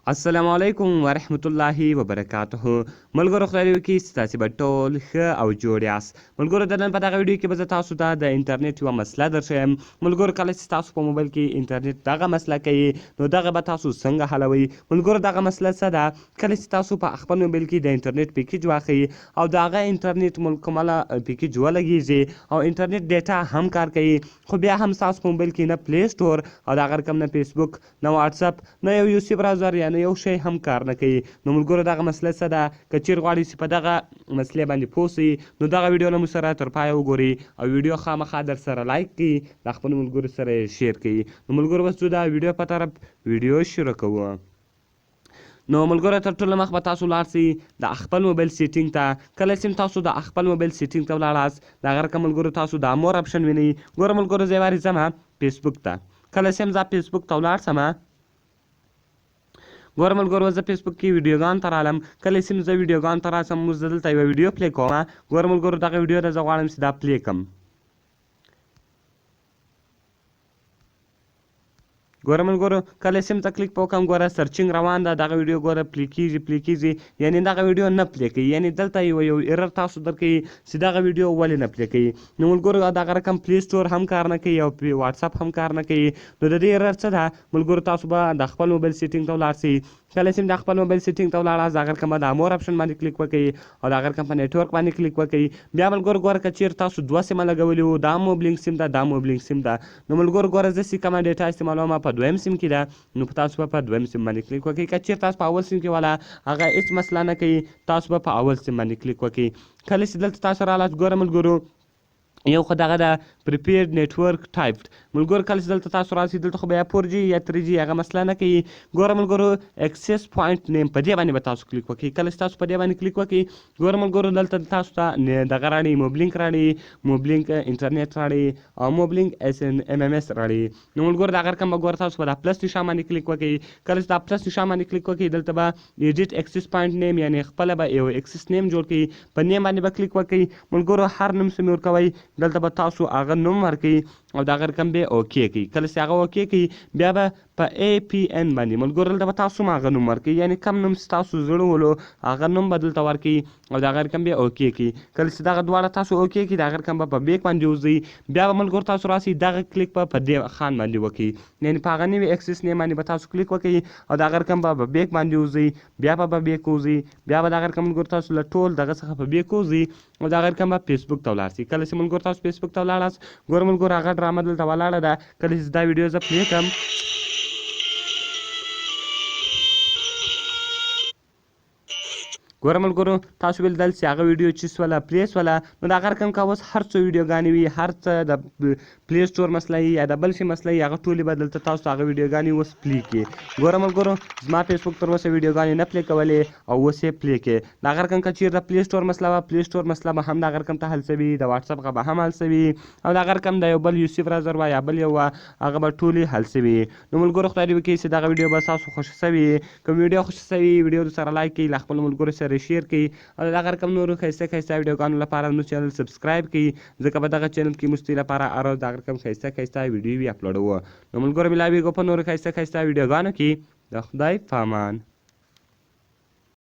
السلام علیکم ورحمت الله وبرکاته ملګرو خدای دې وکړي چې تاسې به ټول ښه او جوړ یاست. ملګرو د نن په دغه ویډیو کې به زه تاسو ته د انټرنیټ یوه مسله درښیم. ملګرو کله چې تاسو په موبایل کې انټرنیټ دغه مسله کوي نو دغه به تاسو څنګه حلوئ. ملګرو دغه مسله څه ده؟ کله چې تاسو په خپل موبایل کې د انټرنیټ پیکج واخلئ او د هغه انټرنیټ مکمله پیکج ولګیږي او انټرنیټ ډیټا هم کار کوي، خو بیا هم ستاسو په موبایل کې نه پلی سټور او د هغه رقم نه فیسبوک، نه واټساپ، نه یو یوسي براوزر یا نه یو شی هم کار نه کوي. نو ملګرو دغه مسله څه ده؟ که چیرې غواړئ چې په دغه مسلې باندې پوه سئ نو دغه ویډیو له موږ سره تر پایه وګورئ او ویډیو خامخا در سره لایک کړئ، د خپلو ملګرو سره یې شیر کړئ. نو ملګرو بس ځو دا ویډیو په طرف، ویډیو شروع کوو. نو ملګرو تر ټولو مخ به تاسو لاړ سئ د خپل موبایل سیټینګ ته. کله چې تاسو د خپل موبایل سیټینګ ته ولاړاست د هغه رقم ملګرو تاسو د مور اپشن وینئ. ګوره ملګرو زه یوارې ځم فیسبوک ته. کله چې زه فیسبوک ته ولاړ سم، ګوره ملګرو زه فیسبوک کې ویډیوګان ته رالم. کله چې زه ویډیوګان ته راسم اوس زه دلته یوه ویډیو پلی کوم. ګوره ملګرو دغه ویډیو ده، زه غواړم چې دا پلی کړم. ګوره ملګرو کله چې زه کلیک په وکړم، ګوره سرچینګ روان ده، دغه ویډیو ګوره پلی کیږي پلی کیږي، یعنی دغه ویډیو نه پلی کوي. یعنی دلته یو یو ایرر تاسو درکوي چې دغه ویډیو ولې نه پلی کوي. نو ملګرو دغه رقم پلی سټور هم کار نه کوي او واټساپ هم کار نه کوي. نو د دې ایرر څه ده ملګرو؟ تاسو به د خپل موبایل سیټینګ ته ولاړ سئ. کله چې د خپل موبایل سیټینګ ته ولاړاست د هغه رقم به د مور اپشن باندې کلیک وکړئ او د هغه رقم په نیټورک باندې کلیک وکړئ. بیا ملګرو ګوره که چیرې تاسو دوه سیمه لګولي وو، دا موبلینګ سیم ده، دا موبلینګ سیم ده. نو ملګرو ګوره زه چې کومه ډیټا استعمالوم په دویم سیم کې ده، نو په تاسو به په دویم سیم باندې کلیک وکړئ. که چیرې تاسو په اول سیم کې والا هغه هیڅ مسله نه کوي، تاسو به په اول سیم باندې کلیک وکړئ. کله چې دلته تاسو رالاست، ګوره ملګرو یو خو دغه ده پریپیډ نیټورک ټایپډ. ملګرو کله چې دلته تاسو راسئ دلته خو به یا 4G یا 3G هغه مسله نه کوي. ګوره ملګرو اکسس پوینټ نیم په دې باندې به تاسو کلیک وکړئ. کله چې تاسو په دې باندې کلیک وکړئ، ګوره ملګرو دلته تاسو ته دغه راړي، موبلینک راړي، موبلینک انټرنیټ راړي او موبلینک اس ان ایم ایم اس راړي. نو ملګرو دغه رقم به ګوره تاسو به دا پلس نشان باندې کلیک وکړئ. کله چې دا پلس نشان باندې کلیک وکړئ دلته به ایډیټ اکسس پوینټ نیم، یعنی خپله به یو اکسس نیم جوړ کړئ، په نیم باندې به کلیک وکړئ. ملګرو هر نوم څه مې ورکوئ دلته به تاسو هغه نوم ورکړئ او د هغه رقم به اوکې کړئ. کله چې هغه اوکې کړئ بیا به په ای پی ان باندې ملګرو دلته به تاسو هم هغه نوم ورکړئ، یعنی کم نوم چې تاسو زړه ولو هغه نوم به دلته ورکړئ او د هغه رقم به اوکې کړئ. کله چې دغه دواړه تاسو اوکې کړئ د هغه رقم به په بیک باندې وځئ. بیا به ملګرو تاسو راسئ دغه کلیک به په دې خان باندې وکړئ، یعنی په هغه نوي اکسس نیم باندې به تاسو کلیک وکړئ او د هغه رقم به په بیک باندې وځئ. بیا به په بیک وځئ، بیا به د هغه رقم ملګرو تاسو له ټول دغه څخه په بیک وځئ او د هغه رقم به فیسبوک ته ولاړ سئ. کله چې ملګرو تاسو فیسبوک ته ولاړاست، ګوره ملګرو هغه ډرامه دلته ولاړه ده. کله چې دا ویډیو زه پلی کړم، ګوره ملګرو تاسو ولیدل چې هغه ویډیو چې سوله پلی سوله. نو د هغه رقم که اوس هر څه ویډیوګانې وي، هر څه د پلی سټور مسله وي یا د بل شي مسله وي، هغه ټولې به دلته تاسو هغه ویډیوګانې اوس پلی کړي. ګوره ملګرو زما فیسبوک تر اوسه ویډیوګانې نه پلی کولې او اوس یې پلی کړې. د هغه رقم که چیرې د پلی سټور مسله وه، پلی سټور مسله به هم د هغه رقم ته حل سوي، د واټساپ هغه به هم حل سوي او د هغه رقم د یو بل یوسي براوزر وه یا بل یو وه هغه به ټولې حل سوي. نو ملګرو خدای دې وکړي چې دغه ویډیو به ستاسو خوښه سوي. که ویډیو خوښه سوي ویډیو در سره لایک کړئ، له خپلو ملګرو سره شیر کړئ او د دغه رقم نورو ښایسته ښایسته ویډیوګانو لپاره زموږ چینل سبسکرایب کړئ، ځکه په دغه چینل کې موږ ستاسو لپاره هره ورځ دغه رقم ښایسته ښایسته ویډیوې اپلوډوو. نو ملګرو ملاویږو په نورو ښایسته ښایسته ویډیوګانو کې. د خدای په امان.